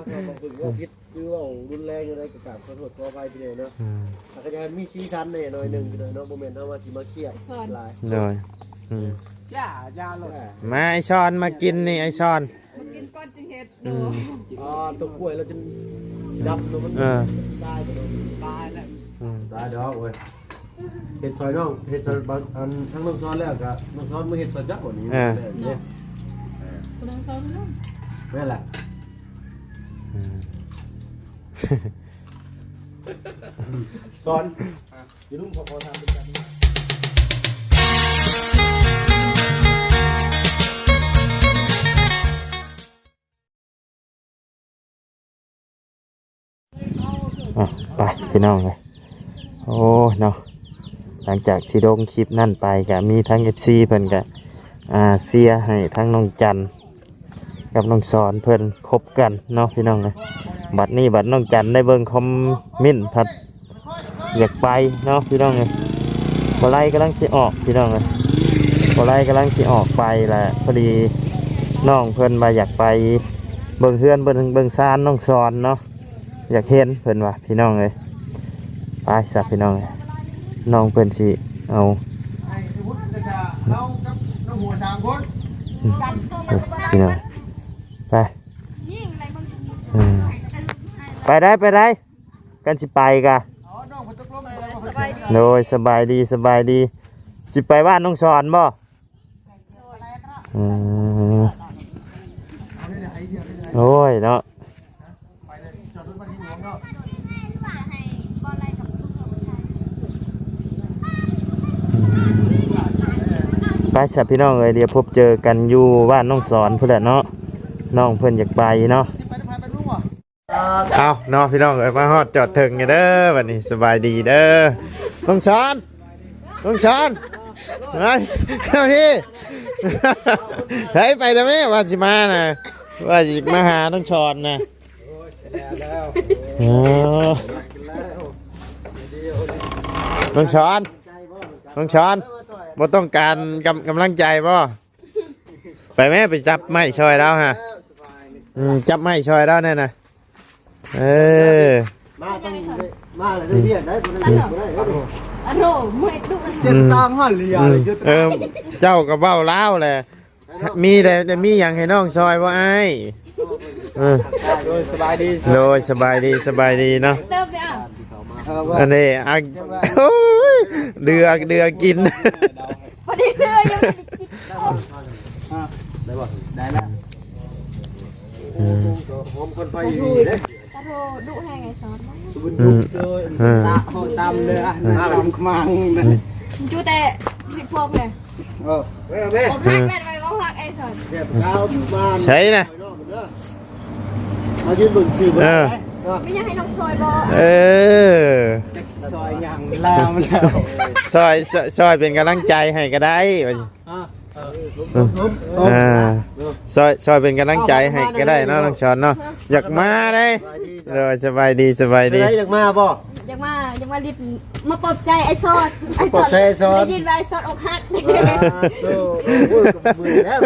ເວົ້າຜິດ ຫຼືເວົ້າຮຸນແຮງຈັ່ງໃດກໍກາບຂໍໂທດຂໍອະໄພພີ່ນ້ອງເນາະ. ອືມ ອາດຈະໃຫ້ມັນມີສີສັນແດ່ໜ້ອຍໜຶ່ງພີ່ນ້ອງເນາະ ບໍ່ແມ່ນເຮົາວ່າຊິມາຄຽດຫຼາຍ. ໂດຍ ອືມ ຢ່າ ຢ່າໂລດ. ມາ ໄອ້ຊອນ ມາກິນນີ້ ໄອ້ຊອນ ມາກິນກ່ອນຈຶ່ງເຮັດ. ອືມ ອໍ ຕົວກ້ວຍແລ້ວຈົນດຳເນາະ ມັນ ເອີ ຕາຍໄປເນາະ. ຕາຍແລ້ວ ອືມ ຕາຍດອກເວີຍ. ເຮັດຊ່ອຍນ້ອງ ເຮັດຊ່ອຍບາງອັນ ທັງນ້ອງຊອນແລ້ວກະນ້ອງຊອນມາເຮັດຊ່ອຍຈັກບາດນີ້. ເອີ ເນາະ ຜູ້ໜຶ່ງຊ່ອຍຜູ້ໜຶ່ງ ແມ່ນແຫຼະ. ອືມ ຊອນ ຢູ່ລຸງ ຂໍ ຂໍຖາມເປັນການ ອ່ະ ໄປພີ່ນ້ອງເອີຍ. ໂອ້ຍເນາະ ຫຼັງຈາກທີ່ລົງຄລິບນັ້ນໄປ ກະມີທັງເອັຟຊີເພິ່ນກະ ອ່າ ເຊຍໃຫ້ທັງນ້ອງຈັນກັບນ້ອງສອນເພິ່ນຄົບກັນເນາະພີ່ນ້ອງເອີຍ. ບັດນີ້ບັດນ້ອງຈັນໄດ້ເບິ່ງຄອມເມັນພັດ ຢາກໄປເນາະພີ່ນ້ອງເອີຍ. ບໍ່ໄລ່ກຳລັງຊິອອກພີ່ນ້ອງເອີຍ ບໍ່ໄລ່ກຳລັງຊິອອກໄປລະ ພໍດີນ້ອງເພິ່ນວ່າຢາກໄປເບິ່ງເຮືອນເບິ່ງ ເບິ່ງຊານນ້ອງສອນເນາະ ຢາກເຫັນເພິ່ນວ່າພີ່ນ້ອງເອີຍ. ໄປຊະພີ່ນ້ອງເອີຍ ນ້ອງເພິ່ນຊິເອົາ ໄອ້ພຸດ ແລ້ວກະເຮົາກັບນ້ອງຫົວສາມຄົນ ອືມ ພີ່ນ້ອງ ໄປ ອືມ ໄປໄດ້ ໄປໄດ້. ກັນຊິໄປກະ ໂດຍ ສະບາຍດີ ສະບາຍດີ. ຊິໄປບ້ານນ້ອງສອນບໍ່? ອືມ ໂອ້ຍເນາະ ໄປຊະພີ່ນ້ອງເອີຍ ດຽວພົບເຈີກັນຢູ່ບ້ານນ້ອງສອນພຸ້ນແຫຼະເນາະ. ນ້ອງເພິ່ນຢາກໄປເນາະ. ເອົາເນາະພີ່ນ້ອງເອີຍ ມາຮອດຈອດເຖິງແລ້ວເດີ ບັດນີ້ສະບາຍດີເດີ ນ້ອງສອນ ນ້ອງສອນ ມາ ມາພີ່ ໃຜໄປແລ້ວແມ່ ວ່າຊິມານະ ວ່າຊິມາຫານ້ອງສອນນະ. ເອີ ນ້ອງສອນ ນ້ອງສອນ ບໍ່ຕ້ອງການກຳ ກຳລັງໃຈບໍ່? ໄປແມ່ ໄປຈັບໄມ້ຊ່ອຍລາວຫາ ອືມ ຈັບໄມ້ຊ່ອຍລາວແດ່ນະ. ເອີ ມາຕ້ອງ ມາແລ້ວໄດ້ວຽກໄດ້ ບໍ່ໄດ້ ບໍ່ໄດ້. ອະໂດ ເມື່ອຍດຸ ອືມ ເຈັບຕາງຫັ້ນເລີຍ ອືມ ເອີ ເຈົ້າກໍເວົ້າລາວແຫຼະ ມີແຕ່ ແຕ່ມີຫຍັງໃຫ້ນ້ອງຊ່ອຍບໍ່ອ້າຍ? ເອີ ໂດຍ ສະບາຍດີ ໂດຍ ສະບາຍດີ ສະບາຍດີເນາະ. ເຕີມໄປອ່ະ ເອີ ອັນນີ້ ອາ ໂອ້ຍ ເດືອ ເດືອກິນ ພໍດີເດືອຍັງບໍ່ໄດ້ກິນ. ໄດ້ບໍ່? ໄດ້ແລ້ວ. ອືມ ຫອມຄວັນໄຟດີເດ້. ຕາໂທດຸແຮງໄອ້ຊອນ. ອືມ ເອີ ຕາໂທຕຳເລີຍ ອືມ ຕຳຂະມັງເລີຍ. ອືມ ຈູແຕ່ພວກແມ່. ເອີ ບໍ່ຄັກແມ່ນໄວ້ບໍ່ຄັກໄອ້ຊອນ. ແຊບຊາວບ້ານ ໃຊ່ນະ. ມາຢືນເບິ່ງຊື່ເບິ່ງ ເອີ ເນາະ. ມີຫຍັງໃຫ້ນ້ອງຊ່ອຍບໍ່? ເອີ ຊ່ອຍຫຍັງລາວແລ້ວ ຊ່ອຍ ຊ່ອຍ ຊ່ອຍເປັນກຳລັງໃຈໃຫ້ກໍໄດ້. ອ່າ ເອີ ອ່າ ຊ່ອຍ ຊ່ອຍເປັນກຳລັງໃຈໃຫ້ກໍໄດ້ເນາະ ນ້ອງຊອນເນາະ. ຢາກມາເດ້. ໂດຍ ສະບາຍດີ ສະບາຍດີ. ຢາກມາບໍ່? ຢາກມາ ຢາກມາຫຼິ້ນ ມາປອບໃຈໄອ້ຊອນ ໄອ້ຊອນ ໄດ້ຍິນວ່າໄອ້ຊອນອົກຫັກ. ອ່າ ໂອ້ ໂອ້ຍ ກໍເມື່ອຍແລ້ວ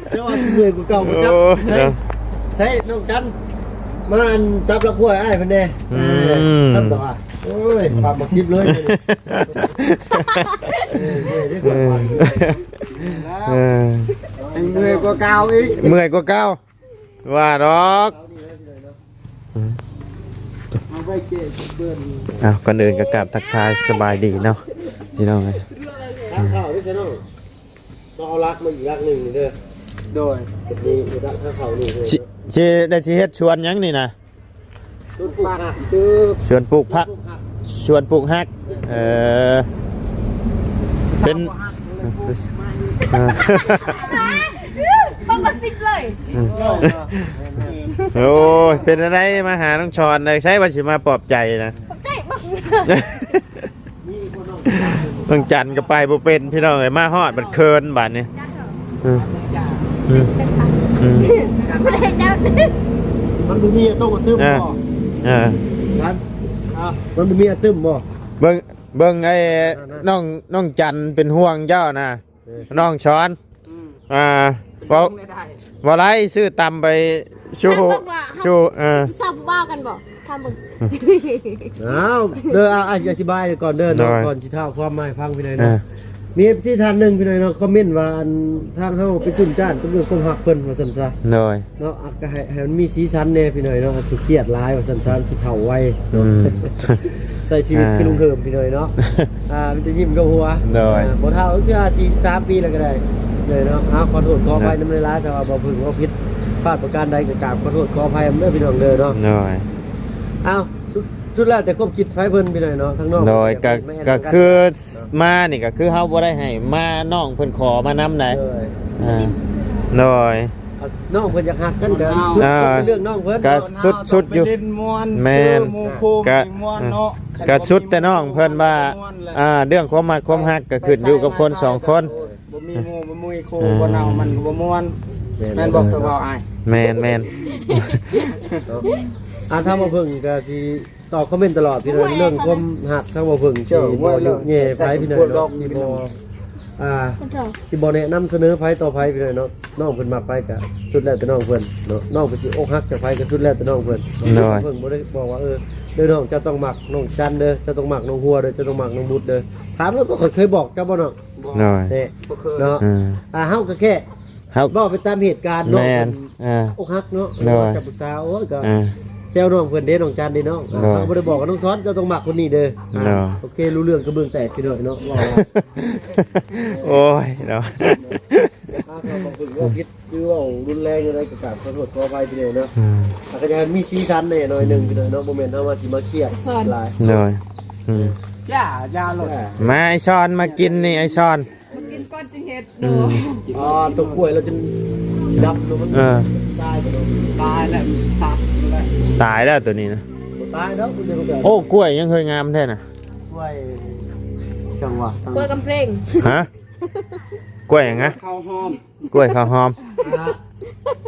ເຈົ້າວ່າຊິເມື່ອຍກວ່າເກົ່າບໍ່ຈັກ. ໂອ້ຍ ໃສ່ ເນາະ ໃສ່ນ້ອງຈັນ ມາອັນ ຈັບລຳພວຍອ້າຍເພິ່ນແດ່. ອືມ ເອີ ຊັ້ນຕໍ່. ໂອ້ຍ ປາກໝາກສິບເລີຍ. ເອີ ເມື່ອຍກວ່າເກົ່າອີກ ເມື່ອຍກວ່າເກົ່າ. ວ່າດອກ ເອົາໄວ້ແຈກເພິ່ນ. ເອົາ ກ່ອນອື່ນກໍກາບທັກທາຍສະບາຍດີເນາະ ພີ່ນ້ອງເອີຍ. ທາງເຂົ້ານີ້ຊະເນາະ ຕ້ອງເອົາຫຼັກມາອີກຫຼັກໜຶ່ງນີ້ເດີ. ໂດຍ ເຮັດນີ້ຫຼັກທາງເຂົ້ານີ້ເດີ. ຊິ ຊິໄດ້ຊິເຮັດສວນຫຍັງນີ້ນະ? ສວນປູກຜັກ ສວນປູກຜັກ ສວນປູກຜັກ. ເອີ ເປັນ ເອີ ປະກາດສິບເລີຍ. ອືມ ໂອ້ຍ ເປັນຈັ່ງໃດ ມາຫານ້ອງຊອນໄດ້ ໃສວ່າຊິມາປອບໃຈນະ. ປອບໃຈບັກ ນ້ອງຈັນກໍໄປບໍ່ເປັນ ພີ່ນ້ອງເອີຍ. ມາຮອດບັດເຂີນບາດນີ້. ອືມ ອືມ ອືມ ບໍ່ໄດ້ຈັບ. ມັນບໍ່ມີອາຕົງອາຕຶມບໍ່? ເອີ ມັນບໍ່ມີອາຕຶມບໍ່? ເບິ່ງ ເບິ່ງໄອ້ ນັ້ນໆ ນ້ອງ ນ້ອງຈັນເປັນຫ່ວງເຈົ້ານະ. ເອີ ນ້ອງຊອນ ອືມ ອ່າ ເວົ້າ ເວົ້າໄດ້ ຊື້ຕຳໄປ ໂຊ ໂຊ ເອີ ຜູ້ສາວຜູ້ບ່າວກັນບໍ່? ຖາມເບິ່ງ ອ້າວ ເດີ ອາ ອາ ອະທິບາຍກ່ອນເດີເນາະ ໂດຍ ກ່ອນຊິທ້າວຄວາມມາໃຫ້ຟັງ ພີ່ນ້ອງເນາະ ເອີ ມີເອັຟຊີທ່ານໜຶ່ງ ພີ່ນ້ອງເນາະ ຄອມເມັນວ່າ ອັນ ທາງເຮົາໄປຈຸ້ນຈ້ານກັບເລື່ອງຄວາມຮັກເພິ່ນ ວ່າຊັ້ນຊະ ໂດຍ ເນາະ ອາ ກໍໃຫ້ ໃຫ້ມັນມີສີສັນແດ່ ພີ່ນ້ອງເນາະ ອາ ຊິຄຽດຫຼາຍ ວ່າຊັ້ນຊະ ຊິເຖົ້າໄວ ອືມ ໃຊ້ຊີວິດ ອ່າ ຄືລຸງເຮີມ ພີ່ນ້ອງເນາະ ອ່າ ມີແຕ່ຍິ້ມກັບຫົວ ໂດຍ ອ່າ ບໍ່ເຖົ້າ ເທື່ອສີ່ສິບສາມປີແລ້ວກໍໄດ້ ເລີຍເນາະ ເອົາ ຂໍໂທດຂໍອະໄພນຳຫຼາຍໆ ຖ້າວ່າບໍ່ເພິ່ງບໍ່ຜິດພາດປະການໃດ ກໍກາບຂໍໂທດຂໍອະໄພນຳເດີ ພີ່ນ້ອງເດີເນາະ ໂດຍ ເອົາ ສຸດ ສຸດແລ້ວແຕ່ຄວາມຄິດໃຜເພິ່ນ ພີ່ນ້ອງເນາະ ທາງນ້ອງ ໂດຍ ກໍ ກໍຄືມານີ້ ກໍຄືເຮົາບໍ່ໄດ້ໃຫ້ມາ ນ້ອງເພິ່ນຂໍມານຳໃດ ໂດຍ ອ່າ ໂດຍ ນ້ອງເພິ່ນຢາກຮັກກັນກໍ ອ່າ ສຸດ ເປັນເລື່ອງນ້ອງເພິ່ນ ກໍສຸດ ສຸດຢູ່ ແມ່ນ ໝູ່ຄູ່ ກໍ ມ່ວນເນາະ ກໍສຸດແຕ່ນ້ອງເພິ່ນວ່າ ອ່າ ເລື່ອງຄວາມມັກຄວາມຮັກກໍຂຶ້ນຢູ່ກັບຄົນສອງຄົນ ບໍ່ມີໝູ່ບໍ່ມີຄູ່ ອ່າ ບໍ່ເອົາມັນກໍບໍ່ມ່ວນ ແມ່ນບໍ່? ເພິ່ນເວົ້າອ້າຍ ແມ່ນໆ ອ່າ ທາງບໍ່ເພິ່ງກໍຊິ ຕອບຄອມເມັນຕະຫຼອດ ພີ່ນ້ອງ ເລື່ອງຄວາມຮັກທາງບໍ່ເພິ່ງ ຊິບໍ່ຍຸແຍ່ໃຜ ພີ່ນ້ອງເນາະ ຊິບໍ່ ອ່າ ຊິບໍ່ແນະນຳສະເໜີໃຜຕໍ່ໃຜ ພີ່ນ້ອງເນາະ ນ້ອງເພິ່ນມັກໃຜກະສຸດແລ້ວແຕ່ນ້ອງເພິ່ນເນາະ ນ້ອງເພິ່ນຊິອົກຫັກຈາກໃຜກະສຸດແລ້ວແຕ່ນ້ອງເພິ່ນ ໂດຍ ເພິ່ນບໍ່ໄດ້ບອກວ່າ ເອີ ເດີ ນ້ອງເຈົ້າຕ້ອງມັກນ້ອງຈັນເດີ ເຈົ້າຕ້ອງມັກນ້ອງຫົວເດີ ເຈົ້າຕ້ອງມັກນ້ອງບຸດເດີ ຖາມແລ້ວກໍຂ້ອຍເຄີຍບອກເຈົ້າບໍ່ນ້ອງ? ບໍ່ ແນ່ ບໍ່ເຄີຍເນາະ ອ່າ ອ່າ ເຮົາກໍແຄ່ ເວົ້າໄປຕາມເຫດການເນາະ ແມ່ນ ເອີ ອົກຫັກເນາະ ໂດຍ ເຈົ້າຜູ້ສາວ ໂອ້ຍ ກໍ ອ່າ ແຊວນ້ອງເພິ່ນເດ້ ນ້ອງຈັນເດ້ເນາະ ໂດຍ ເຮົາບໍ່ໄດ້ບອກກັບນ້ອງຊ້ອນ ເຈົ້າຕ້ອງມັກຄົນນີ້ເດີ ໂດຍ ໂອເຄ ຮູ້ເລື່ອງກະເບື້ອງແຕກ ພີ່ນ້ອງເນາະ ເວົ້າ ໂອ້ຍເນາະ ອ່າ ຖ້າບໍ່ເພິ່ງເວົ້າຜິດ ຫຼືເວົ້າຮຸນແຮງຈັ່ງໃດກໍກາບຂໍໂທດຂໍອະໄພ ພີ່ນ້ອງເນາະ ອືມ ອ່າ ກໍຢາກໃຫ້ມີສີສັນແດ່ໜ້ອຍໜຶ່ງ ພີ່ນ້ອງເນາະ ບໍ່ແມ່ນເຮົາວ່າຊິມາຄຽດຫຼາຍ ໂດຍ ອືມ ຈ້າ ຢ່າໂລດ ມາ ໄອ້ຊອນ ມາກິນນີ້ ໄອ້ຊອນ ມັນກິນກ່ອນຈຶ່ງເຮັດ ອືມ ໂດຍ ອໍ ຕົກກ້ວຍແລ້ວຈົນດຳເນາະ ມັນ ເອີ ຕາຍບໍ່ເນາະ ຕາຍແລ້ວ ຕັບແລ້ວ ຕາຍແລ້ວຕົວນີ້ນະ ບໍ່ຕາຍດອກ ມັນຈະບໍ່ເກີດ ໂອ້ ກ້ວຍຍັງເຄີຍງາມແທ້ນະ ກ້ວຍ ຈັງຫວະ ກ້ວຍກຳເພງ ຮະ ກ້ວຍຫຍັງນະ? ເຂົ້າຫອມ ກ້ວຍເຂົ້າຫອມ ອ່າ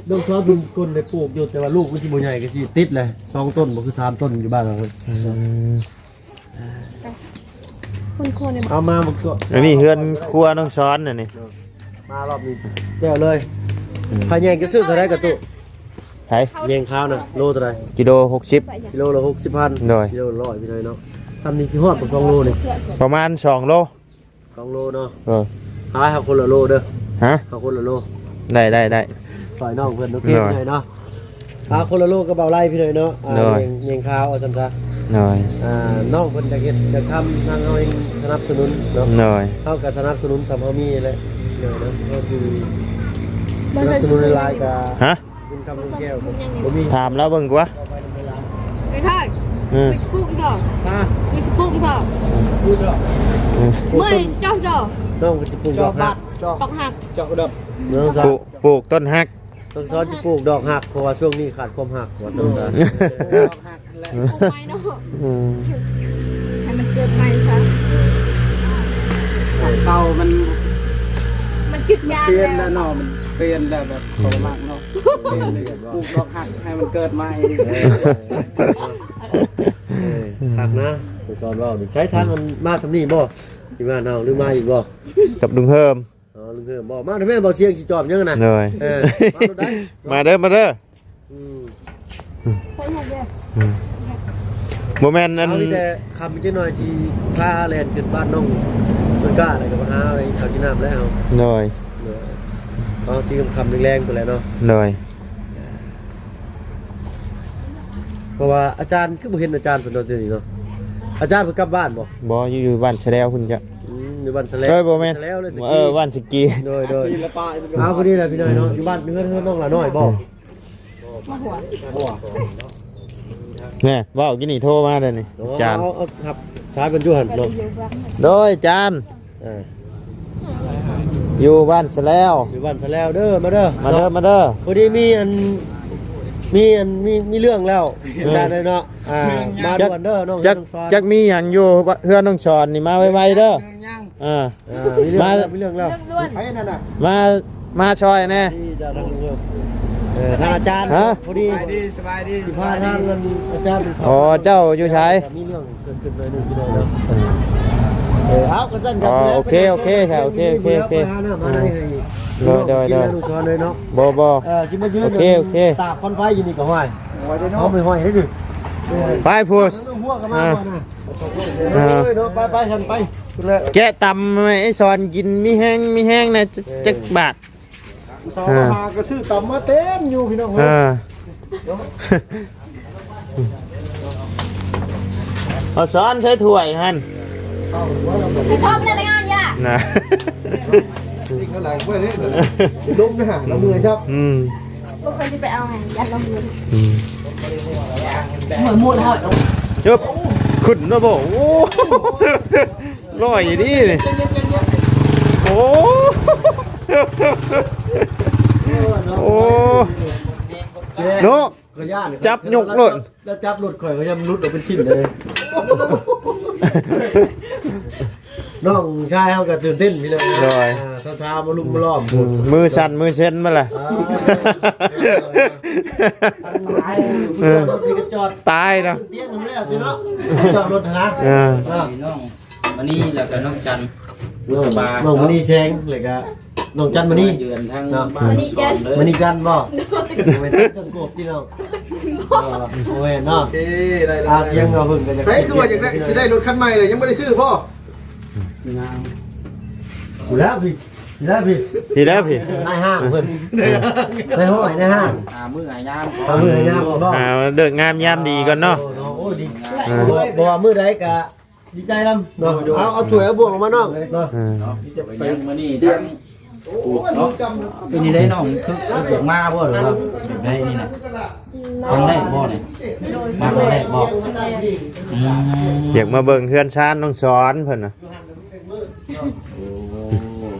ນ້ອງຊອນເພິ່ນຄົນໄດ້ປູກຢູ່ ແຕ່ວ່າລູກມັນຊິບໍ່ໃຫຍ່ ກໍຊິຕິດແຫຼະ ສອງຕົ້ນບໍ່ ຄືສາມຕົ້ນຢູ່ບ້ານເຮົາ ອືມ ເອົາມາບັກຕົວະ ອັນນີ້ເຮືອນຄົວນ້ອງຊອນ ອັນນີ້ ມາລອບນີ້ແລ້ວເລີຍ ອືມ ພະແຍງຈະຊື້ເທົ່າໃດກະຕຸ? ໃຜ? ແຍງຂາວນະ ໂລເທົ່າໃດ? ກິໂລຫົກສິບ ກິໂລລະຫົກສິບພັນ ໂດຍ ກິໂລລະຮ້ອຍ ພີ່ນ້ອງເນາະ ຊ່ຳນີ້ຊິຮອດບໍ່ ສອງໂລນີ້? ປະມານສອງໂລ ສອງໂລເນາະ ເອີ ຂາຍເຮົາຄົນລະໂລເດີ ຮະ ເຮົາຄົນລະໂລ ໄດ້ ໄດ້ ໄດ້ ຊ່ອຍນ້ອງເພິ່ນ ໂອເຄ ໂດຍ ພີ່ນ້ອງເນາະ ເອົາຄົນລະໂລກັບເບົາໄລ່ ພີ່ນ້ອງເນາະ ອ່າ ໂດຍ ແຍງ ແຍງຂາວວ່າຊັ້ນຊະ ໂດຍ ອ່າ ນ້ອງເພິ່ນຢາກເຮັດຢາກທຳ ທາງເຮົາເອງສະໜັບສະໜູນເນາະ ໂດຍ ເຮົາກະສະໜັບສະໜູນສ່ຳເຮົາມີແຫຼະ ໂດຍເນາະ ເຮົາຊິສະໜັບສະໜູນຫຼາຍໆກະ ຮະ? ບຸນຄຳບຸນແກ້ວ ບໍ່ມີ ຖາມລາວເບິ່ງກວ່າ ໄອ້ໄທ ອືມ ມີສະປຸງເຈົ້າ ຮະ ມີສະປຸງເຈົ້າ ອືມ ເມື່ອຍເຈົ້າ ເຈົ້າ ນ້ອງກໍຊິປູກດອກຮັກ ດອກຮັກ ດອກດຳ ນ້ອງສາວ ປູກ ປູກຕົ້ນຮັກ ນ້ອງສອນຊິປູກດອກຮັກ ເພາະວ່າຊ່ວງນີ້ຂາດຄວາມຮັກ ວ່າຊັ້ນຊະ ດອກຮັກ ແຫຼະ ອືມ ປູກໄມ້ເນາະ ອືມ ໃຫ້ມັນເກີດໃໝ່ຊະ ຂອງເກົ່າມັນ ມັນຈຶກຍາກ ປ່ຽນແລ້ວ ແລ້ວເນາະ ມັນປ່ຽນແລ້ວ ແບບ ອືມ ເຂົາມັກເນາະ ປ່ຽນເລີຍ ປູກດອກຮັກໃຫ້ມັນເກີດໃໝ່ ເອີ ຄັກນະ ໄປສອນເວົ້ານີ້ ໃຊ້ທາງມັນມາສ່ຳນີ້ບໍ່? ທີ່ມາເນາະ ຫຼືມາອີກບໍ່? ກັບລຸງເຮີມ ອໍ ລຸງເຮີມບໍ່ ມາແມ່ ບໍ່ສຽງຊິຈອບຫຍັງນະ ໂດຍ ເອີ ມາໂລດໄດ໋ ມາເດີ ມາເດີ ອືມ ອືມ ບໍ່ແມ່ນອັນ ເອົາ ມີແຕ່ຄ່ຳອີກຈັກໜ້ອຍຊິພາແລ່ນຂຶ້ນບ້ານນ້ອງຕົ້ນກ້າ ແລ້ວກໍມາຫາໄປເຂົ້າກິນນ້ຳແລ້ວ ໂດຍ ໂດຍ ເອົາ ຊິຄ່ຳໆແລງໆພຸ້ນແຫຼະເນາະ ໂດຍ ເພາະວ່າອາຈານ ຄືບໍ່ເຫັນອາຈານເພິ່ນດອກດຽວນີ້ເນາະ ອາຈານເພິ່ນກັບບ້ານບໍ່? ບໍ່ ຢູ່ ຢູ່ບ້ານສະແລວພຸ້ນຈ້ະ ອືມ ຢູ່ບ້ານສະແລວ ເອີ ບໍ່ແມ່ນ ສະແລວເລີຍ ເອີ ບ້ານສະກີ ໂດຍ ໂດຍ ເອົາ ພໍດີແຫຼະພີ່ນ້ອງເນາະ ຢູ່ບ້ານເຮືອນ ເຮືອນນ້ອງຫຼ້ານ້ອຍບໍ່? ແນ່ ເວົ້າກີ້ນີ້ໂທມາເດ້ນີ້ ໂອ້ ອາຈານ ເອົາ ເອົາ ຮັບສາຍເພິ່ນຢູ່ຫັ້ນເນາະ ໂດຍ ອາຈານ ເອີ ຢູ່ບ້ານສະແລວ ຢູ່ບ້ານສະແລວເດີ ມາເດີ ມາເດີ ເນາະ ມາເດີ ພໍດີມີອັນ ມີອັນ ມີ ມີເລື່ອງແລ້ວ ເອີ ອາຈານເອີຍເນາະ ອ່າ ເລື່ອງຫຍັງ? ມາດ່ວນເດີ ນ້ອງ ຈັກ ນ້ອງສອນ ຈັກມີຫຍັງຢູ່ເຮືອນນ້ອງສອນນີ້ ມາໄວໆເດີ ເລື່ອງຫຍັງ? ອ່າ ເອີ ມີເລື່ອງ ມາ ມີເລື່ອງແລ້ວ ເລື່ອງດ່ວນ ໃຜນັ້ນນະ? ມາ ມາຊ່ອຍແດ່ ນີ້ເຈົ້າທາງເດີ ເອີ ທາງອາຈານ ຮະ? ພໍດີ ສະບາຍດີ ສະບາຍດີ ຊິພາທາງອາຈານໄປ ອໍ ເຈົ້າຢູ່ໃສ? ມີເລື່ອງເກີດຂຶ້ນໜ້ອຍໜຶ່ງ ພີ່ນ້ອງເນາະ ເອີ ເອົາ ກໍຊັ້ນກັນ ອໍ ໂອເຄ ໂອເຄ ໂອເຄ ໂອເຄ ໂອເຄ ມາໄດ້ໃຫ້ ໂດຍ ໂດຍ ໂດຍ ລູກສອນເລີຍເນາະ ບໍ່ ບໍ່ ເອີ ຊິມາຢືນ ໂອເຄ ໂອເຄ ຕາກຄວັນໄຟຢູ່ນີ້ກໍຫ້ອຍ ເຮົາໄປຫ້ອຍເດ້ ໄປພຸ້ນ ຫົວກໍມາ ອ່າ ບໍ່ນະ ອ່າ ເອີຍເນາະ ໄປ ໄປ ຊັ້ນໄປ ພຸ້ນແຫຼະ ແກະຕຳໃຫ້ໄອ້ສອນກິນ ມີແຮງ ມີແຮງນະ ເອີ ຈັກບາດ ສາວມາຫາກໍຊື້ຕຳມາເຕັມຢູ່ພີ່ນ້ອງເອີຍ ອ່າ ເອົາຊ້ອນໃສ່ຖ້ວຍຫັ້ນ ໄປຊອບເລີຍ ໄປງານຢານະ ລົງໄປຫາລາວເມື່ອຍຊະ ອືມ ບໍ່ຄ່ອຍຊິໄປເອົາໃຫ້ ຢ້ານລາວເມື່ອຍ ອືມ ເມື່ອຍໝົດເຮົາ ເອີບ ຂຶ້ນແລ້ວບໍ່ ໂອ້ ລອຍດີນີ້ ໂອ້ ໂອ້ ເນາະ ຂ້ອຍຢ້ານ ຈັບຍົກໂລດ ແລ້ວຈັບລົດຂ້ອຍກໍຍັງຫຼຸດອອກເປັນຊິ້ນເລີຍ ນ້ອງຊາຍເຮົາກໍຕື່ນເຕັ້ນພີ່ນ້ອງ ໂດຍ ອ່າ ສາວໆມາລຸມມາລ້ອມ ອືມ ມືສັ່ນມືເຊັນມາລະ ອ່າ ເອີ ຕາຍເນາະ ຕຽງແລ້ວຊິເນາະ ຈອດລົດຫາ ເອີ ມະນີ ແລ້ວກໍນ້ອງຈັນ ບຸດສະບາ ນ້ອງມະນີແສງ ແລ້ວກໍນ້ອງຈັນມະນີ ເດືອນທາງ ເນາະ ບ້ານສອນເລີຍ ມະນີຈັນບໍ່? ໂດຍ ແມ່ນຈັນກົບຕິເນາະ ບໍ່ ບໍ່ແມ່ນເນາະ ໂອເຄ ໄດ້ ອ່າ ໄດ້ ສຽງເຮົາເພິ່ນກໍຢາກ ໃສຄືວ່າຢາກໄດ້ ຊິໄດ້ລົດຄັນໃໝ່ເລີຍ ຍັງບໍ່ໄດ້ຊື້ບໍ່? ງາມ ຜູ້ແລ້ວພີ່ ພີ່ແລ້ວພີ່ ພີ່ແລ້ວພີ່ ນາຍຫ້າງເພິ່ນ ນາຍຫ້ອຍ ນາຍຫ້າງ ຫາມື້ຫາຍາມ ຫາມື້ຫາຍາມບໍ່? ຫາເລີກງາມຍາມດີກ່ອນເນາະ ໂອ້ ໂອ້ ດີ ອ່າ ບໍ່ ບໍ່ວ່າມື້ໃດກໍ ດີໃຈນຳເນາະ ເອົາ ເອົາຖ້ວຍເອົາບ່ວງອອກມານ້ອງເນາະ ເອີ ເນາະ ໄປຍັງມື້ນີ້ທັງ ໂອ້ ເນາະ ເປັນຈັ່ງໃດນ້ອງ ຄື ຄືຢາກມາບໍ່ ຫຼືວ່າແບບໃດນີ້ນະ ຄັ້ງແລກບໍ່ນີ້ ມາຄັ້ງແລກບໍ່? ອືມ ຢາກມາເບິ່ງເຮືອນຊານນ້ອງສອນເພິ່ນນະ ໂອ້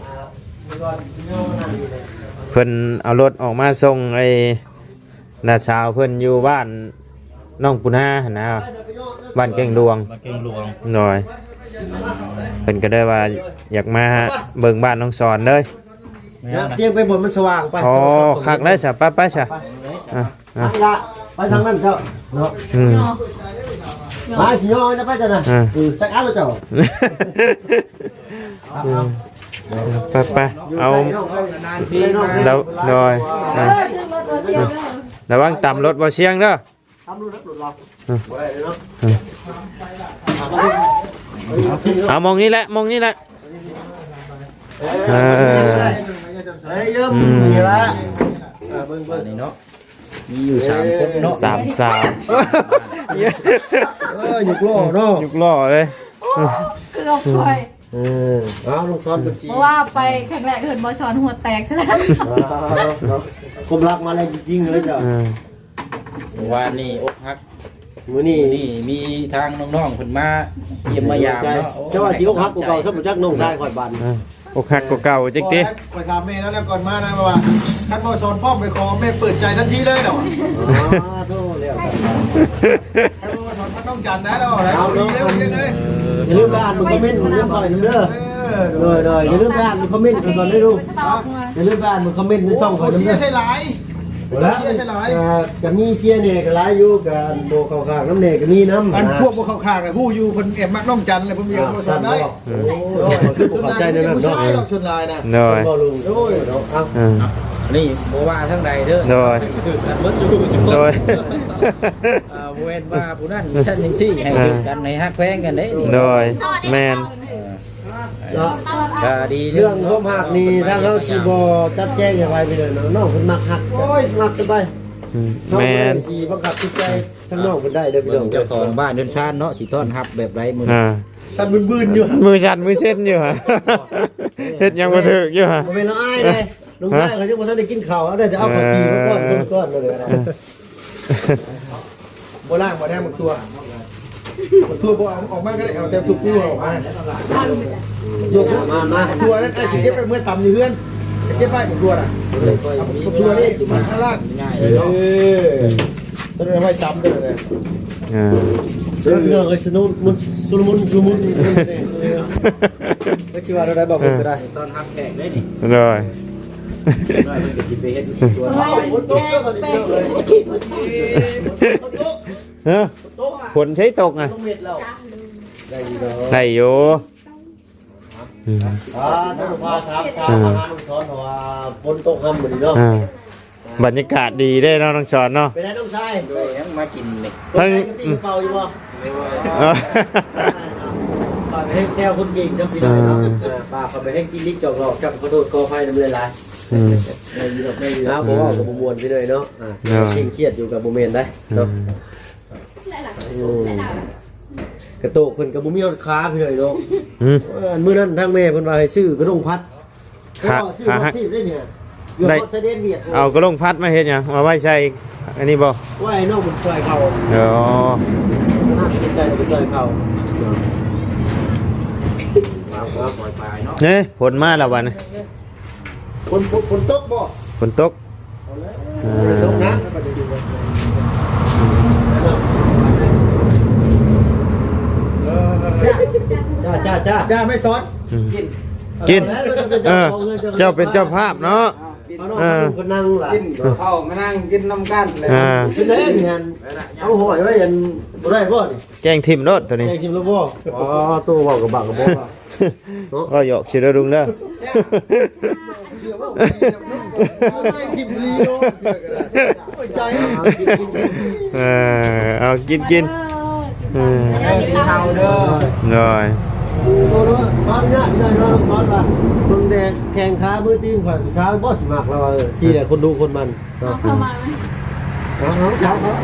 ເພິ່ນເອົາລົດອອກມາສົ່ງໄອ້ ນ້າສາວເພິ່ນຢູ່ບ້ານໜອງປູນາຫັ້ນນະ ບ້ານແກ້ງຫຼວງ ບ້ານແກ້ງຫຼວງ ໂດຍ ເພິ່ນກໍໄດ້ວ່າຢາກມາເບິ່ງບ້ານນ້ອງສອນເລີຍ ຕຽງໄປບ່ອນມັນສະຫວ່າງໄປ ອໍ ຄັກແລ້ວຊະ ໄປ ໄປຊະ ອ່ະ ອ່ະ ຫັ້ນລະ ໄປທາງນັ້ນເຈົ້າເນາະ ອືມ ມາຊິຍ້ອນໄປເຈົ້ານະ ອ່າ ເອີ ຈັກອັນລະເຈົ້າ ເອີ ໄປ ໄປ ເອົາ ໂດຍ ອ່າ ລະວັງຕຳລົດບໍ່ຊຽງເດີ ຕຳລົດ ລົດລາວ ອືມ ບໍ່ໄດ້ເນາະ ເອົາ ມອງນີ້ແຫຼະ ມອງນີ້ແຫຼະ ເອີ ເອີ ເອີ ເອີ ອືມ ນີ້ລະ ເອີ ເບິ່ງ ເບິ່ງ ນີ້ເນາະ ມີຢູ່ສາມຄົນເນາະ ສາມສາວ ເອີ ຍຸກຫຼໍ່ເນາະ ຍຸກຫຼໍ່ເລີຍ ເກືອບຂ້ອຍ ເອີ ເອົາ ນ້ອງສອນເພິ່ນຈີ ເພາະວ່າໄປຄັ້ງແລກເພິ່ນບໍ່ສອນຫົວແຕກຊະແລ້ວ ອ່າ ເນາະ ຄວາມຮັກມາແລງຈິງໆເລີຍເຈົ້າ ເອີ ວານນີ້ອົກຫັກ ມື້ນີ້ ມື້ນີ້ມີທາງນ້ອງໆເພິ່ນມາຢ້ຽມມາຢາມເນາະ ເຈົ້າວ່າຊິອົກຫັກກວ່າເກົ່າຊ້ຳບໍ່ຈັກ ນ້ອງຊາຍຂ້ອຍບາດນີ້ ເອີ ອົກຫັກກວ່າເກົ່າຈັກຕິ ຂ້ອຍຖາມແມ່ແລ້ວ ແລ້ວກ່ອນມານະວ່າ ຄັນບໍ່ສອນພ້ອມໄປຂໍແມ່ເປີດໃຈທັນທີເລີຍເນາະ ອໍ ໂທ ແລ້ວກັນ ຄັນບໍ່ສອນພັດນ້ອງຈັນນະ ແລ້ວເອົາໄດ້ ເອົາເນາະ ດີເລີຍ ດີເລີຍ ຢ່າລືມໄປອ່ານຄອມເມັນນຳຂ້ອຍນຳເດີ ເອີ ໂດຍ ໂດຍ ຢ່າລືມໄປອ່ານຄອມເມັນກ່ອນເດີລູກ ຢ່າລືມໄປອ່ານຄອມເມັນໃນຊ່ອງຂ້ອຍນຳເດີ ເສຍໃສ່ຫຼາຍ ບໍ່ລະ ເສຍໃສ່ຫຼາຍ ກໍ ກໍມີເສຍແດ່ກໍຫຼາຍຢູ່ ກໍອັນບໍ່ເຂົ້າຂ້າງນຳແດ່ກໍມີນຳ ອັນພວກບໍ່ເຂົ້າຂ້າງນະ ຮູ້ຢູ່ເພິ່ນແອບມັກນ້ອງຈັນແຫຼະ ເພິ່ນບໍ່ຢາກ ອ່າ ບໍ່ສອນໄດ້ ໂອ້ ຄືບໍ່ເຂົ້າໃຈແນວນັ້ນເນາະ ສ່ວນຫຼາຍນະ ໂດຍ ເພິ່ນບໍ່ລົງ ໂດຍ ເນາະ ອ່າ ອ່າ ນີ້ບໍ່ວ່າທາງໃດເດີ ໂດຍ ຖືກກັນເບິດຢູ່ ໂດຍ ອ່າ ບໍ່ແມ່ນວ່າຜູ້ນັ້ນຊັ້ນຈັ່ງຊີ້ ໃຫ້ຖືກກັນ ໃຫ້ຮັກແພງກັນເດ້ ໂດຍ ແມ່ນ ເອີ ເນາະ ກໍດີ ເລື່ອງຄວາມຮັກນີ້ ທາງເຮົາຊິບໍ່ຈັດແຈງໃຫ້ໃຜໄປເລີຍເນາະ ນ້ອງເພິ່ນມັກຮັກ ໂອ້ຍ ມັກກັນໄປ ອືມ ເນາະ ແມ່ນ ບໍ່ໄດ້ຊິບັງຄັບຈິດໃຈທາງນ້ອງເພິ່ນໄດ້ເດີພີ່ນ້ອງ ເຈົ້າຂອງບ້ານເຮືອນຊານເນາະ ຊິຕ້ອນຮັບແບບໃດມື້ນີ້ ອ່າ ສັ່ນບືນໆຢູ່ ມືສັ່ນມືເຊັນຢູ່ ເຮັດຫຍັງບໍ່ຖືກຢູ່ ບໍ່ແມ່ນລາວອາຍເດ້ ນ້ອງຊາຍເຂົາຍັງບໍ່ທັນໄດ້ກິນເຂົ້າ ເອົາໄດ້ແຕ່ເອົາເຂົ້າຈີ່ມາປ້ອນເພິ່ນກ່ອນເລີຍ ເອີ ບໍ່ລ້າງບໍ່ແນມໝາກຖົ່ວ ໝາກຖົ່ວບໍ່ເອົາອອກມາກໍໄດ້ ເອົາແຕ່ຖົ່ວປູເອົາອອກມາ ໂຍກມາ ມາ ມາ ຖົ່ວນັ້ນອ້າຍຊິເກັບໄປເມືອຕຳຢູ່ເຮືອນ ເກັບໄວ້ໝາກຖົ່ວນະ ເອົາໝາກຖົ່ວນີ້ມາຂ້າງລ່າງ ເອີ ຕົວນັ້ນໄວ້ຕຳເດີ ເອີ ເອີ ເອີ ຊຸລະມຸນ ຊຸລະມຸນ ເອີ ກໍຊິວ່າແນວໃດບອກເພິ່ນກໍໄດ້ ຕ້ອນຮັບແຂກເດ້ນີ້ ໂດຍ ນ້ອຍເພິ່ນກໍຊິໄປເຮັດຢູ່ສວນ ຮະ ຝົນໃສຕົກນະ ໄດ້ຢູ່ ໄດ້ຢູ່ ອືມ ອ່າ ຕ້ອງພາສາມສາວ ອ່າ ມາຫານ້ອງສອນ ເພາະວ່າຝົນຕົກຄ່ຳມື້ນີ້ເນາະ ອ່າ ບັນຍາກາດດີເດ້ເນາະ ນ້ອງສອນເນາະ ເປັນໄງນ້ອງຊາຍ? ໂດຍ ຍັງມາກິນນີ້ ທັງ ກິນເຂົ້າຢູ່ບໍ່? ເອີ ຝາກໄປແຮງແຊວຄົນເກັ່ງນຳພີ່ນ້ອງເນາະ ອ່າ ເອີ ຝາກໄປແຮງກິນລິກຈອກຫຼອກ ກັບຂໍໂທດຂໍອະໄພນຳຫຼາຍໆ ອືມ ໄດ້ຢູ່ດອກ ໄດ້ຢູ່ດອກ ບໍ່ເວົ້າກໍບໍ່ມ່ວນພີ່ນ້ອງເນາະ ອ່າ ເອີ ເຄັ່ງຄຽດຢູ່ກໍບໍ່ແມ່ນໄດ໋ເນາະ ອືມ ອືມ ກະໂຕກເພິ່ນກໍບໍ່ມີຮອດຂາພີ່ນ້ອງເນາະ ອືມ ເອີ ມື້ນັ້ນທາງແມ່ເພິ່ນວ່າໃຫ້ຊື້ກະດົງພັດ ຂາ ຂາຫັກ ເອີ ຊື້ຮອດທີບໄດ້ນີ້ ຢູ່ ໄດ້ ຮອດຊາຍແດນຫວຽດ ເອົາກະດົງພັດມາເຮັດຫຍັງ? ມາໄວ້ໃສ່ອັນນີ້ບໍ່? ໄວ້ໃຫ້ນ້ອງມັນຊ່ອຍເຂົາ ອໍ ໃສ່ໄປຊ່ອຍເຂົາ ເອີ ເນ ຝົນມາແລ້ວບັດນີ້ ຝົນ ຝົນ ຝົນຕົກບໍ່? ຝົນຕົກ ເອົາແລ້ວ ອ່າ ຝົນຕົກນະ ຈ້າ ຈ້າ ຈ້າ ຈ້າ ແມ່ສອນ ອືມ ກິນ ກິນ ເອີ ເຈົ້າເປັນເຈົ້າພາບເນາະ ເອີ ກິນ ເອີ ເຂົ້າມານັ່ງກິນນຳກັນແຫຼະ ອ່າ ເປັນໄດອັນນີ້ຫັ້ນ ເອົາຫ້ອຍໄວ້ອັນບໍ່ໄດ້ບໍ່ນີ້? ແກງຖິ້ມໂລດໂຕນີ້ ແກງຖິ້ມໂລດບໍ່? ອໍ ໂຕເວົ້າກັບບັກກັບບໍ່ ເນາະ ເວົ້າຫຍອກຊື່ເດີລຸງເດີ ໄດ້ທິບລີໂລເທື່ອກໍໄດ້ ໂອ້ຍ ໃຈ ເອີ ເອົາກິນ ກິນ ເອີ ກິນເຂົ້າເດີ ໂດຍ ໂດຍ ຂໍອະນຸຍາດ ພີ່ນ້ອງ ຂໍອະນຸຍາດ ເບິ່ງແຕ່ແຂ້ງຂາມືຕີນຂ້ອຍ ຜູ້ສາວບໍ່ຊິມັກລາວ ເອີ ຊີ້ແຫຼະ ຄົນດຸຄົນໝັ່ນ. ເອົາເຂົ້າມາໄໝ? ເອົາ ເອົາ ເອົາ ເອົາ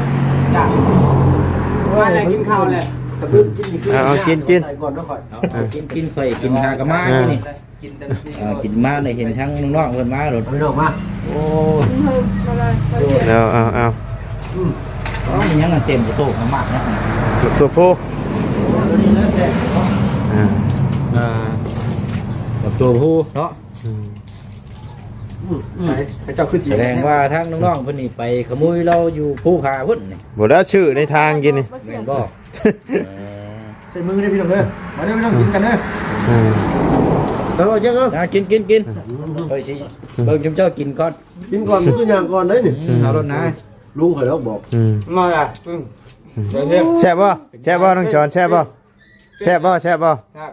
ວ່າແລ້ວກິນເຂົ້າແລ້ວ ເອົາ ກິນ ກິນ ເອົາ ກິນ ກິນ ໃສ່ກ່ອນເນາະຂ້ອຍ ເອົາ ເອົາ ກິນ ກິນ ຂ້ອຍກິນຫາກະມາ ເອີ ກິນນີ້ ເອີ ກິນມາໄດ້ເຫັນທາງນ້ອງເພິ່ນມາໂລດ ເອົາ ພີ່ນ້ອງມາ ໂອ້ ກິນເພິ່ນບໍ່ໄດ້ ເອົາ ເອົາ ເອົາ ອືມ ເອົາ ມີຫຍັງອັນເຕັມກະໂຕກມາກເນາະ ຕົວຜູ້ ອັນນີ້ແຫຼະແຊບເນາະ ອ່າ ອ່າ ຕົວຜູ້ເນາະ ອືມ ອືມ ໃສ ເຂົາເຈົ້າຄືຈີນ ສະແດງວ່າທາງນ້ອງໆເພິ່ນນີ້ໄປຂະໂມຍລາວຢູ່ພູຜາພຸ້ນນີ້ ບໍ່ໄດ້ຊື້ໃນທາງກິນນີ້ ແມ່ນບໍ່? ເອີ ໃສ່ມືເດີພີ່ນ້ອງເດີ ມາເດີພີ່ນ້ອງ ອືມ ກິນກັນເດີ ອືມ ເອົາ ກິນ ກິນ ກິນ ຂ້ອຍຊິເບິ່ງຈຸມເຈົ້າກິນກ່ອນ ກິນກ່ອນ ຄືຫຍັງກ່ອນເດ້ນີ້ ອືມ ເອົາໂລດນາ ລຸງຂ້ອຍລາວບອກ ອືມ ມາລະ ອືມ ແຊບບໍ່? ແຊບບໍ່ ນ້ອງຈອນ ແຊບບໍ່? ແຊບບໍ່? ແຊບບໍ່? ແຊບ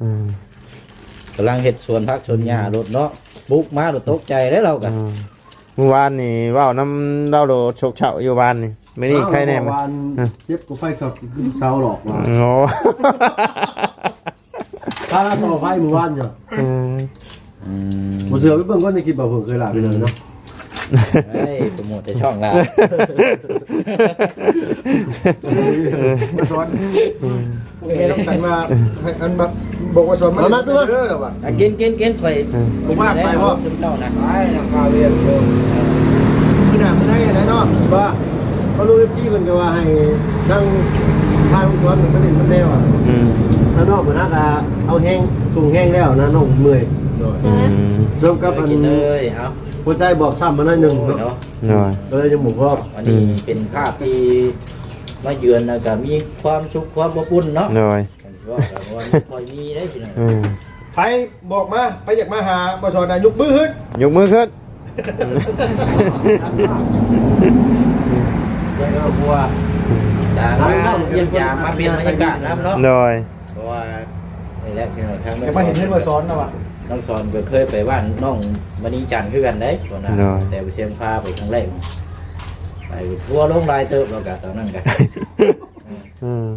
ອືມ ກຳລັງເຮັດສວນຜັກສວນຫຍ້າໂລດເນາະ ບຸກມາໂລດຕົກໃຈເດ້ລາວກະ ອືມ ມື້ວານນີ້ເວົ້ານຳລາວໂລດ ໂຊກເຊົາຢູ່ວານນີ້ ມື້ນີ້ໄຄແດ່ ເມື່ອວານ ເອີ ເຈັບກໍໄຟສອດເສົາຫຼອກວ່າ ໂອ້ ພາລາຕໍ່ໄຟມື້ວານເຈົ້າ ອືມ ອືມ ບໍ່ເຊື່ອໄປເບິ່ງກ່ອນ ໃນຄລິບບ່າວເຜິ້ງເຄີຍລາວໄປເລີຍເນາະ ເອີ ເຮີ້ຍ ໂປຣໂມດແຕ່ຊ່ອງລາວ ມາສອນ ແມ່ນຳກັນວ່າ ໃຫ້ອັນບະ ບອກວ່າສອນມາ ມາ ມາ ເດີລາວວ່າ ອ່ະ ກິນ ກິນ ກິນ ຂ້ອຍ ເອີ ບໍ່ມາໄປບໍ່ ເຈົ້ານະ ໄປນຳກາວຽນຢູ່ ມື້ໜ້າມື້ໃດແຫຼະເນາະ ວ່າ ເພາະລູກເອັຟຊີເພິ່ນກໍວ່າໃຫ້ທາງ ທາງສອນເພິ່ນໄປຫຼິ້ນນຳແດ່ວ່າ ອືມ ທາງນອກເພິ່ນຫາກະເອົາແຮງ ສົ່ງແຮງແລ້ວນະ ນ້ອງເມື່ອຍ ໂດຍ ອືມ ສົມກັບອັນ ກິນເລີຍ ເອົາ ຫົວໃຈບອບຊ້ຳມາໜ້ອຍໜຶ່ງເນາະ ໂດຍ ກໍເລີຍຍັງບໍ່ພໍ ອັນນີ້ ອືມ ເປັນພາບທີ່ມາເຢືອນແລ້ວກໍມີຄວາມສຸກຄວາມອົບອຸ່ນເນາະ ໂດຍ ເວົ້າກັນວ່າບໍ່ຄ່ອຍມີເດ້ພີ່ນ້ອງ ອືມ ໃຜບອກມາ ໃຜຢາກມາຫາບໍ່ສອນນະ ຍົກມືຂຶ້ນ ຍົກມືຂຶ້ນ ແລ້ວກໍຄົວ ຕາມມາຢ້ຽມຢາມມາປ່ຽນບັນຍາກາດນຳເນາະ ໂດຍ ເພາະວ່ານີ້ແຫຼະພີ່ນ້ອງ ທາງນ້ອງສອນ ຢາກມາເຫັນເຮືອນບໍ່ສອນນະວ່າ ນ້ອງສອນກໍເຄີຍໄປບ້ານນ້ອງມະນີຈັນຄືກັນເດ້ ຕອນນັ້ນ ໂດຍ ແຕ່ບໍ່ຊຽງພາໄປຄັ້ງແລກ ໄປທົວລົງຫຼາຍເຕີບແລ້ວກະຕອນນັ້ນກະ ອືມ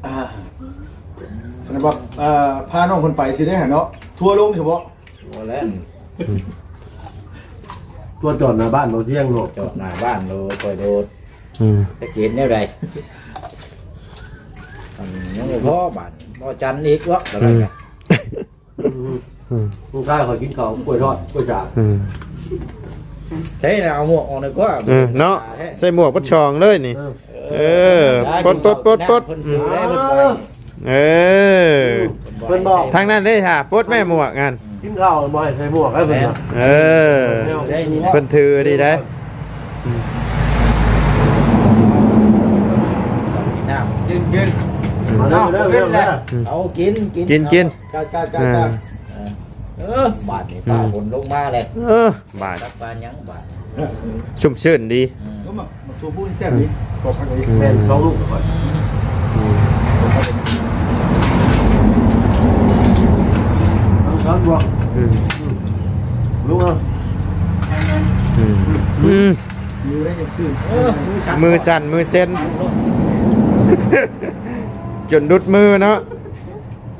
ອ່າ ຄັນວ່າ ເອີ ພານ້ອງເພິ່ນໄປຊິໄດ້ຫັ້ນເນາະ ທົວລົງຊິບໍ່? ບໍ່ແລ້ວ ຕົວະຈອດໜ້າບ້ານບໍ່ຊຽງເນາະ ຈອດໜ້າບ້ານໂລດ ຂ້ອຍໂລດ ອືມ ຈັກຊິເຮັດແນວໃດ ອັນຍັງບໍ່ພໍບາດ ບໍ່ຈັນອີກເນາະ ອືມ ອືມ ລູກຊາຍຂ້ອຍກິນເຂົ້າກ້ວຍທອດ ກ້ວຍຈາກ ອືມ ໃສ່ລະເອົາໝວກອອກດີກວ່າ ເອີ ເນາະ ໃສ່ໝວກປັດຊ່ອງເລີຍນີ້ ເອີ ເອີ ປົດ ປົດ ປົດ ປົດ ເພິ່ນຖືໄດ້ເພິ່ນບອກ ເອີ ເພິ່ນບອກ ທາງນັ້ນເດ້ຫາ ປົດແມ່ໝວກຫັ້ນ ກິນເຂົ້າບໍ່ໃຫ້ໃສ່ໝວກໃຫ້ເພິ່ນວ່າ ເອີ ເພິ່ນຖືດີໄດ໋ ກິນ ກິນ ເອົາກິນ ກິນ ກິນ ກິນ ເຈົ້າ ເຈົ້າ ເຈົ້າ ເອີ ເອີ ບາດນີ້ ອືມ ຟ້າຝົນລົງມາແລ້ວ ເອີ ບາດ ຈັກບາດຫຍັງບາດ ຊຸ່ມຊື່ນດີ ອືມ ໂອ້ ໝາກ ໝາກຖົ່ວພູນີ້ແຊບດີ ອືມ ຂອງຄັກອີ່ຫຼີ ອືມ ແມ່ນ ສອງລູກກ່ອນ ອືມ ເອົາສາມບວກ ອືມ ອືມ ລຸງເອົາ ອືມ ອືມ ມືໄດ້ຈັກຊື່ ເອີ ມືສັ່ນ ມືສັ່ນ ມືເຊັນ ຈົນຫຼຸດມືເນາະ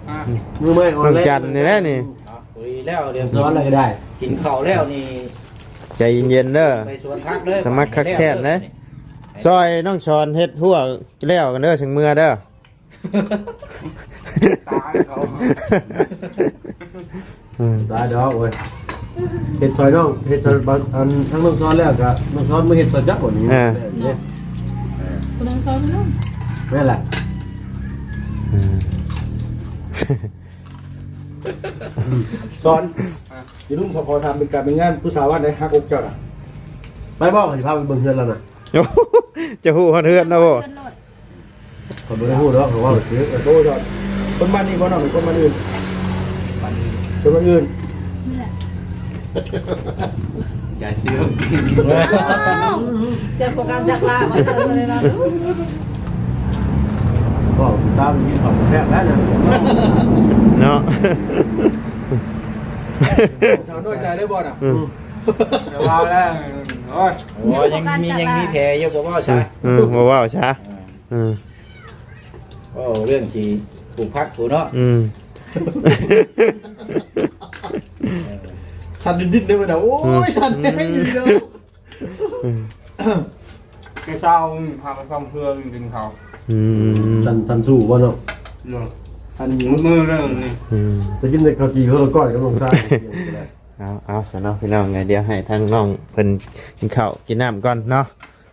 ອ່ະ ມືໄມ້ອ່ອນ ນ້ອງຈັນນີ້ແຫຼະນີ້ ເອົາ ເອົາອີກແລ້ວ ດຽວສອນແລ້ວກໍໄດ້ ກິນເຂົ້າແລ້ວນີ້ ໃຈເຢັນໆເດີ ໄປສວນຜັກເລີຍ ສະໝັກຄັກແຄ້ນເດີ ຊ່ອຍນ້ອງສອນເຮັດຮົ້ວແລ້ວກັນເດີ ຈັ່ງເມືອເດີ ຕາຍເຂົາ ອືມ ຕາຍດອກເວີຍ ເຮັດຊ່ອຍນ້ອງ ເຮັດຊ່ອຍບາງອັນ ທັງນ້ອງສອນແລ້ວກະນ້ອງສອນມາເຮັດຊ່ອຍຈັກບໍ່ນີ້ ເອີ ເອີ ຜູ້ໜຶ່ງຊ່ອຍຜູ້ໜຶ່ງ ແມ່ນແຫຼະ ອືມ ອືມ ສອນ ອີລຸງ ຂໍ ຂໍຖາມເປັນການເປັນງານ ຜູ້ສາວບ້ານໃດຮັກອົກເຈົ້ານະ ໄປບໍ່ ຂ້ອຍຊິພາໄປເບິ່ງເຮືອນລາວນະ ເຈົ້າຮູ້ຮອດເຮືອນເນາະບໍ່ ເຮືອນໂລດ ຂ້ອຍບໍ່ໄດ້ຮູ້ດອກ ເຂົາເວົ້າຊື່ ເອີ ໂທດອກ ຄົນບ້ານນີ້ບໍ່ນ້ອງ ຄົນບ້ານອື່ນ ຄົນບ້ານອື່ນ ນີ້ແຫຼະ ຢ່າເຊື່ອ ເຈົ້າບໍ່ການຈັກລາວ່າເຈົ້າບໍ່ໄດ້ລາ ເວົ້າຕາມທີ່ເຂົາແຊບແລ້ວນະ ເນາະ ສາວນ້ອຍໃຈເລີຍບໍ່ນະ ອືມ ອືມ ຢ່າວ່າແລ້ວ ໂອ້ຍ ໂອ້ຍ ຍັງມີ ຍັງມີແຜຢູ່ ບໍ່ເວົ້າຊະ ອືມ ບໍ່ເວົ້າຊະ ເອີ ເອີ ເວົ້າເລື່ອງທີ່ປູກຜັກພຸ້ນເນາະ ອືມ ເອີ ສັ່ນດິນໆເດ້ບັດນີ້ ໂອ້ຍ ອືມ ສັ່ນແຮງອີ່ຫຼີເດີ ອືມ ແຕ່ເຊົ້າພາໄປຟັງເພື່ອກິນເຂົ້າ ອືມ ສັ່ນ ສັ່ນສູ້ບໍ່ເນາະ ເນາະ ສັ່ນຫິວ ມື້ເລື່ອງນີ້ ອືມ ໄດ້ກິນແຕ່ເຂົ້າຈີ່ເຂົ້າກ້ອຍກັບນ້ອງຊາຍ ເອົາ ເອົາ ຊັ້ນເນາະ ພີ່ນ້ອງເອີຍ ດຽວໃຫ້ທາງນ້ອງເພິ່ນກິນເຂົ້າກິນນ້ຳກ່ອນເນາະ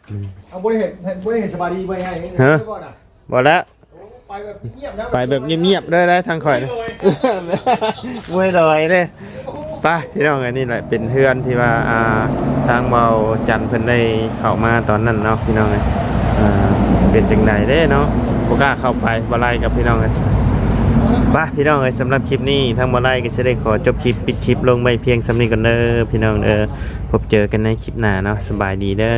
ອືມ ເອົາ ບໍ່ໄດ້ເຫັນ ບໍ່ໄດ້ເຫັນສະບາຍດີບໍ່ໃຫຍ່ ຮະ ບໍ່ນະ ບໍ່ແລ້ວ ໂອ້ ໄປແບບງຽບໆເລີຍ ໄປແບບງຽບໆເລີຍ ໄດ້ທາງຂ້ອຍ ເມື່ອຍລອຍເດ້ ໄປພີ່ນ້ອງເອີຍ ນີ້ແຫຼະເປັນເຮືອນທີ່ວ່າ ອ່າ ທາງເບົາຈັນເພິ່ນໄດ້ເຂົ້າມາຕອນນັ້ນເນາະ ພີ່ນ້ອງເອີຍ ອ່າ ເປັນຈັ່ງໃດເດ້ເນາະ ບໍ່ກ້າເຂົ້າໄປ ບໍ່ໄລ່ກັບ ພີ່ນ້ອງເອີຍ ໄປພີ່ນ້ອງເອີຍ ສຳລັບຄລິບນີ້ ທາງບໍ່ໄລ່ກໍຊິໄດ້ຂໍຈົບຄລິບ ປິດຄລິບລົງໄວ້ພຽງສ່ຳນີ້ກ່ອນເດີ ພີ່ນ້ອງເດີ ພົບເຈີກັນໃນຄລິບໜ້າເນາະ ສະບາຍດີເດີ.